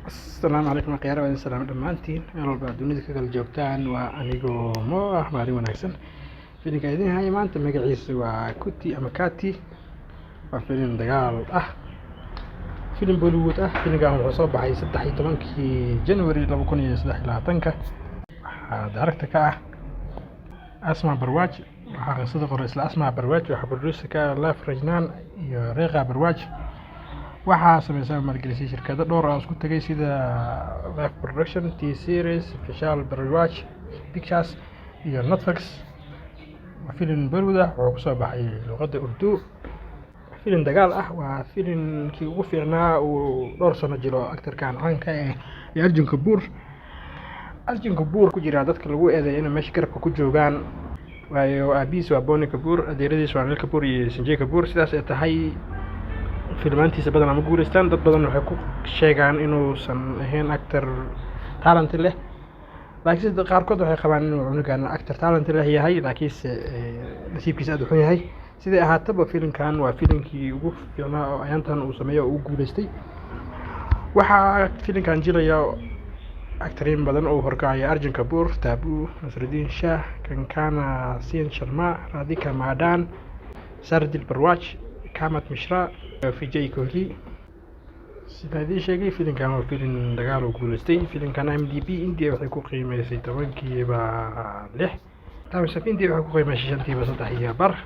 Asalaamu calaykum akhyaar, waa idin salaam dhammaantiin meel walba aad dunida ka kala joogtaan. Waa anigoo Mo ah. Maalin wanaagsan. Filimka idin haya maanta magaciisa waa Kuti ama Kati. Waa filim dagaal ah, filim Bollywood ah. Filimkan wuxuu soo baxay 13-kii January 2023-ka. Waxaa director ka ah Asma Bhardwaj, waxaa qisada qoray isla Asma Bhardwaj, waxaa producer ka ah Luv Ranjan iyo Rekha Bhardwaj. Waxaa sameysay maalgelisay shirkado dhowr ah oo isku tagay, sida Live Production, T Series, Vishal Bhardwaj Pictures iyo Netflix. Waa filim Bollywood ah, wuxuu kusoo baxay luqadda Urdu. Filim dagaal ah, waa filimkii ugu fiicnaa uu dhowr sano jiro actorkan caanka eh ee Arjun Kapoor. Arjun Kapoor ku jira dadka lagu eedeeyo inay meesha garabka ku joogaan, waayo aabihiis waa Boney Kapoor, adeeradiis waa Anil Kapoor iyo Sanjay Kapoor. Sidaas ay tahay, filmaantiisa badan ama guuleystaan. Dad badan waxay ku sheegaan inuusan ahayn actor talent leh, laakiinse qaarkood waxay qabaan inuu cunugan actor talent leh yahay, laakiinse nasiibkiisa aad u xun yahay. Siday ahaataba, filimkan waa filimkii ugu fiicnaa oo ayaantan uu sameeyo oo uu guuleystay. Waxaa filimkan jilaya actoriin badan oo horkacaya Arjun Kapoor, Tabu, Naseeruddin Shah, Konkona Sen Sharma, Radhika Madan, Sardil Bhardwaj, Kamat Mishra, Vijay Kohli. Sidaan idiin sheegay, filimkan waa filim dagaal oo guuleystay. Filimkan IMDb India waxay ku qiimeysay 6/10. Times of India waxay ku qiimeysay 3.5/5.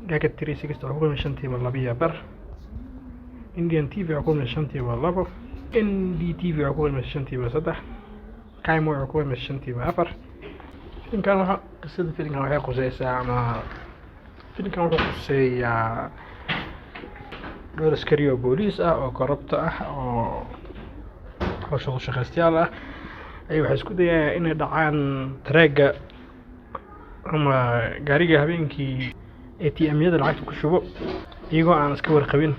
Gadget 360 waxay ku qiimeysay 2.5/5. Indian TV waxay ku qiimeysay 2/5. NDTV waxay ku qiimeysay 3/5. Kaimo waxay ku qiimeysay 4/5. Filimkan waxa qisada filimkan waxay khuseysaa, ama filimkan wuxuu khuseeyaa, dhowr askari oo booliis ah oo corrupt ah oo hawsha shaqaystayaal ah ay waxay isku dayayaan inay dhacaan tareega ama gaariga habeenkii ATM-yada lacagta ku shubo, iyagoo aan iska warqabin.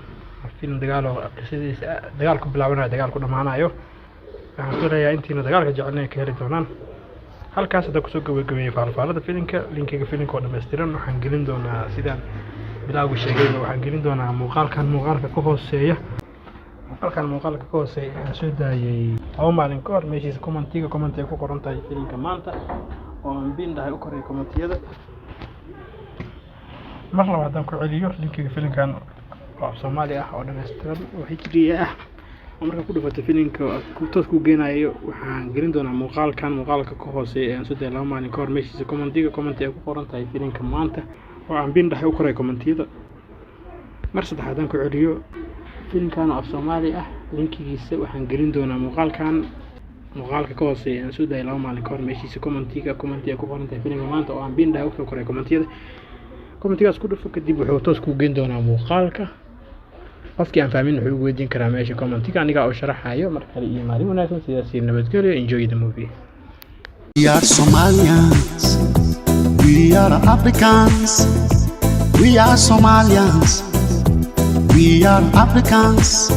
Film dagaal oo qisadiisa dagaal ku bilaabanayo, dagaal ku dhamaanayo. Waxaan filayaa intiina dagaalka jecel inay ka heli doonaan. Halkaas hadda kusoo gabagabeeyey faalfaalada filimka. Linkiga filimka oo dhammaystiran waxaan gelin doonaa, sidaan bilowga sheegayba, waxaan gelin doonaa muuqaalkan muuqaalka ka hooseeya. Muuqaalkan muuqaalka ka hooseeya ayaan soo daayay 2 maalin ka hor. Meeshiisa commentiga, comment ay ku qoran tahay "filimka maanta" oo aan pin dhahay u koray commentiyada. Mar labaad haddaan ku celiyo, linkiga filimkan oo af Soomaali ah oo dhammaystiran oo HD ah oo markaa ku dhufato filimka toos kuu geenayo, waxaan gelin doonaa muuqaalkan muuqaalka ka hooseeya ee aan soo daayay 2 maalin ka hor. Meeshiisa commentiga, comment ay ku qoran tahay "filimka maanta" oo aan pin dhahay u koray commentiyada. Mar saddexaad haddaan ku celiyo, filimkan oo af Soomaali ah linkigiisa waxaan gelin doonaa muuqaalkan muuqaalka ka hooseeya aan soo daayay 2 maalin ka hor. Meeshiisa commentiga, comment ay ku qoran tahay "filimka maanta" oo aan pin dhahay usoo koray commentiyada. Commentigaas ku dhufo, kadib wuxuu toos kuu geyn doonaa muuqaalka. Qofkii aan fahmin wuxuu ugu weydiin karaa meesha commentiga, anigaa oo sharaxayo. Mar kale iyo maalin wanaagsan, sidaas iyo nabadgelyo. Enjoy the movie. We are Somalians. We are Africans. We are Somalians. We are Africans.